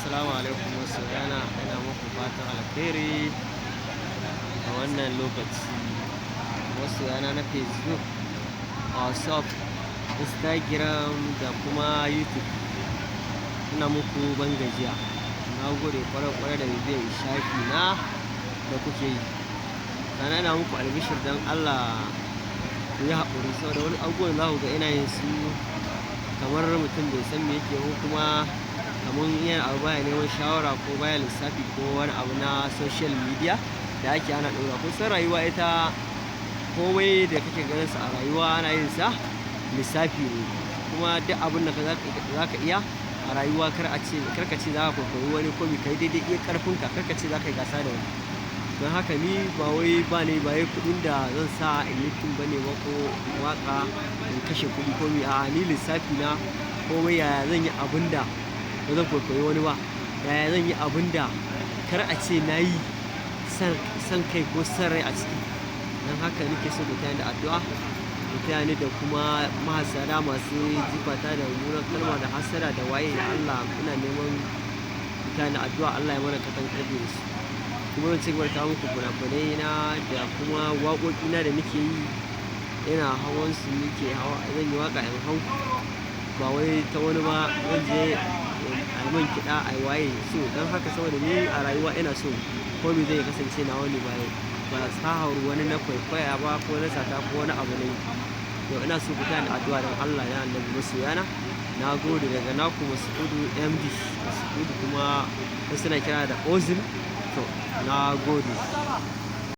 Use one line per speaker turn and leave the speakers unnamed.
Assalamu alaikum masoyana, ina muku fatan alkhairi a wannan lokaci. Masoyana na Facebook, WhatsApp, Instagram da kuma YouTube. Ina muku ban gajiya. Na gode ƙwarai ƙwarai da bibiyar shafi na da kuke yi. Sannan ina muku albishir don Allah ku yi haƙuri saboda wani abubuwan za ku ga ina yin su kamar mutum bai san me yake ko kuma kamar yana abu baya neman shawara ko baya lissafi ko wani abu na social media da ake ana ɗora. Kun san rayuwa ita komai da kake ganin sa a rayuwa ana yin sa lissafi ne. Kuma duk abun da za ka iya a rayuwa kar ka ce za ka kwaikwayi wani ko me ka yi daidai iya ƙarfin ka, kar ka ce za ka yi gasa da wani. Don haka ni ba wai ba ne ba wai kuɗin da zan sa in yi fim bane ba ko waƙa in kashe kuɗi ko me. A'a, ni lissafi na komai yaya zan yi abun da ba zan kwaikwayi wani ba. Yaya zan yi abun da kar a ce na yi son kai ko son rai a ciki. Don haka nake so ku taya ni da addu'a, ku taya ni da kuma mahassada masu jifata da mummunar kalma da hassada da waye da Allah ina neman ku taya ni addu'a Allah ya mana katan ƙarfe da su. Kuma zan cigaba da kawo muku fina-finai na da kuma waƙoƙi na da nake yi. Ina hawan su nake hawa, zan yi waƙa in hau ba wai ta wani ba. Zan je a yi min kiɗa a yi waye. So don haka saboda ni a rayuwa ina so komai zai kasance nawa ne ba sahawar wani na kwaikwaya ba ko na sata ko wani abu na yi. To ina so ku taya ni addu'a don Allah ya annabi masoyana. Na gode daga naku Mas'udu MD. Mas'udu kuma wasu suna kira da Ozil. To na gode.